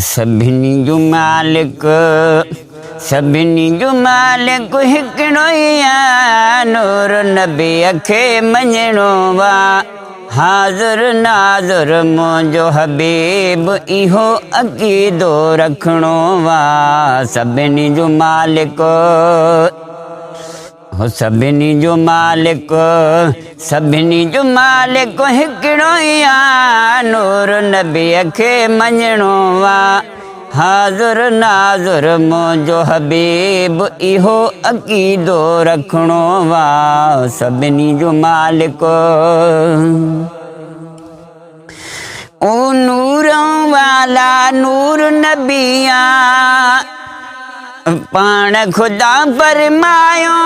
سڀني جو مالڪ، سڀني جو مالڪ هڪڙو ئي آ، نور نبيء کي مڃڻو آ. حاضر ناظر منهنجو حبيب، اهو عقيدو رکڻو آ. سڀني جو مالڪ. هو سڀني جو مالڪ، سڀني جو مالڪ هڪڙو ئي آ، نور نبيء کي مڃڻو آ. حاضر ناظر منهنجو حبيب، اهو عقيدو رکڻو آ. سڀني جو مالڪ. او نور والا نور نبي آ، پاڻ خدا فرمايو،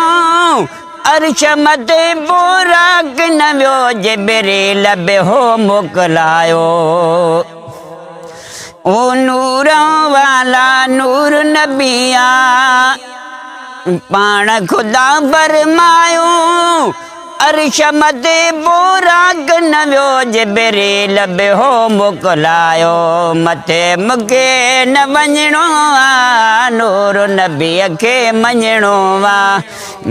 عرش مٿي براق نه ويو، جبريل به هو موڪلايو. او نور والا نور نبي آ، پاڻ خدا فرمايو، عرش مٿي براق نه ويو، جبريل به هو موڪلايو. مٿي مونکي نه وڃڻو آ، نور نبيء کي مڃڻو آ.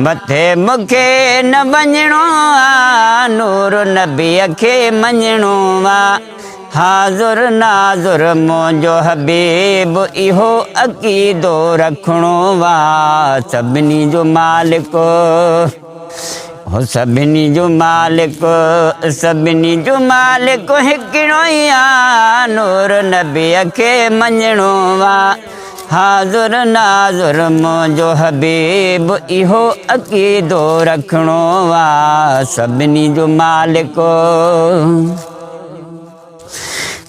مٿي مونکي نه وڃڻو آ، نور نبيء کي مڃڻو آ. حاضر ناظر منهنجو حبيب، اهو عقيدو رکڻو آ. سڀني جو مالڪ. هو سڀني جو مالڪ، سڀني جو مالڪ هڪڙو ئي آ، نور نبيء کي مڃڻو آ. حاضر ناظر منهنجو حبيب، اهو عقيدو رکڻو آ. سڀني جو مالڪ.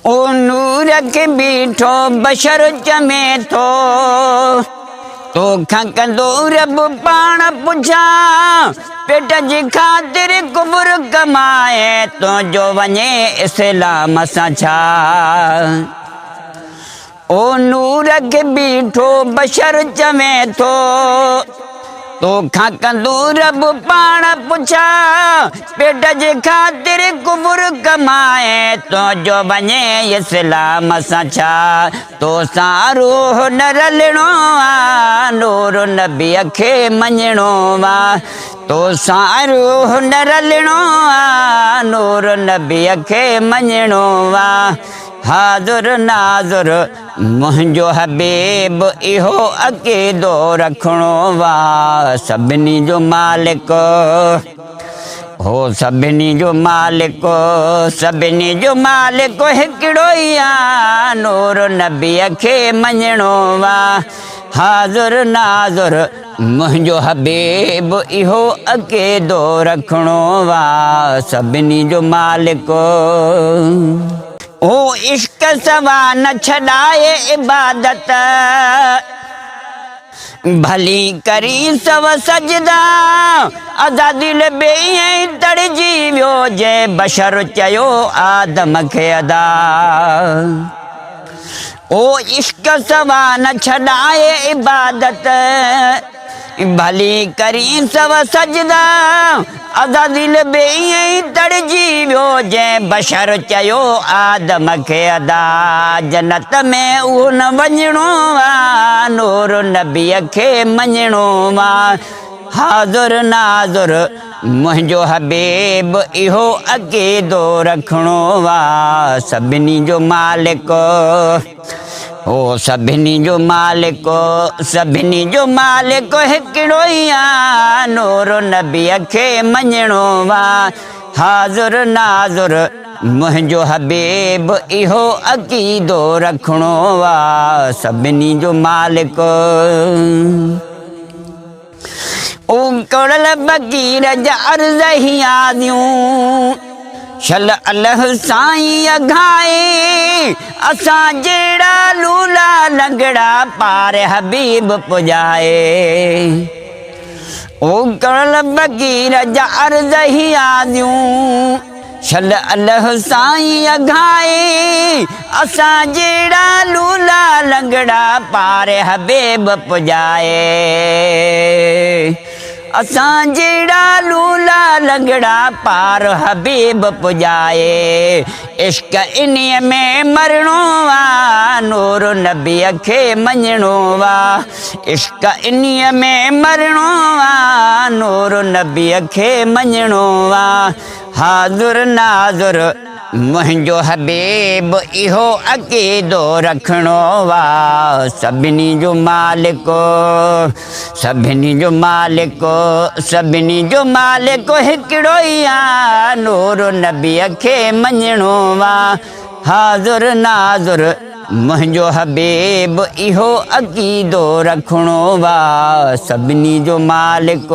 او نور کي بيٺو بشر چمي ٿو، توکان ڪندو رب پاڻ پڇا. پيٽ جي خاطر ڪفر ڪمائي، تنهنجو وڃي اسلام سان ڇا؟ او نور کي بيٺو بشر چوي ٿو، توکان ڪندو رب پاڻ پڇا. پيٽ جي خاطر ڪفر ڪمائي، تنهنجو وڃي اسلام سان ڇا؟ توسان روح نه رلڻو آ، نور نبيء کي مڃڻو آ. توسان روح نه رلڻو آ، نور نبيء کي مڃڻو آ. حاضر ناظر منهنجو حبيب، اهو عقيدو رکڻو آ. سڀني جو مالڪ. هو سڀني جو مالڪ، سڀني جو مالڪ هڪڙو ئي آ، نور نبيء کي مڃڻو آ. حاضر ناظر منهنجو حبيب، اهو عقيدو رکڻو آ. سڀني جو مالڪ. هو عشق سوا نه ڇڏائي عبادت، ڀلي ڪرين سو سجدا. عزازيل به ائين ئي تڙجي ويو، جنهن بشر چيو آدم کي ادا. او عشق سوا نه ڇڏائي عبادت، ڀلي ڪرين سو سجدا. عزازيل به ائين ئي تڙجي ويو، جنهن بشر چيو آدم کي ادا. جنت ۾ اهو نه وڃڻو آ، نور نبيء کي مڃڻو آ. حاضر ناظر منهنجو حبيب، اهو عقيدو رکڻو آ. سڀني جو مالڪ. هو سڀني جو مالڪ، سڀني جو مالڪ هڪڙو ئي آ، نور نبيء کي مڃڻو آ. حاضر ناظر منهنجو حبيب، اهو عقيدو رکڻو آ. سڀني جو مالڪ. او ڪڙل فقير جا عرض هياديون، شل الله سائين اگهائي. اسان جهڙا لولا لنگڙا پار حبيب پڄائي. او ڪڙل فقير جا عرض هياديون، شل الله سائين اگهائي. اسان جهڙا لولا لنگڙا پار حبيب پڄائي. اسان جهڙا لولا لنگڙا پار حبيب پڄائي. عشق انهيء ۾ مرڻو آ، نور نبيء کي مڃڻو آ. عشق انهيء ۾ مرڻو آ، نور نبيء کي مڃڻو آ. حاضر ناظر منهنجو حبيب اهو عقيدو رکڻو آ. سڀني جو مالڪ سڀني جو مالڪ سڀني جو مالڪ هڪڙو ئي آ، نور نبيء کي مڃڻو آ. حاضر ناظر منهنجو حبيب اهو عقيدو رکڻو آ، سڀني جو مالڪ.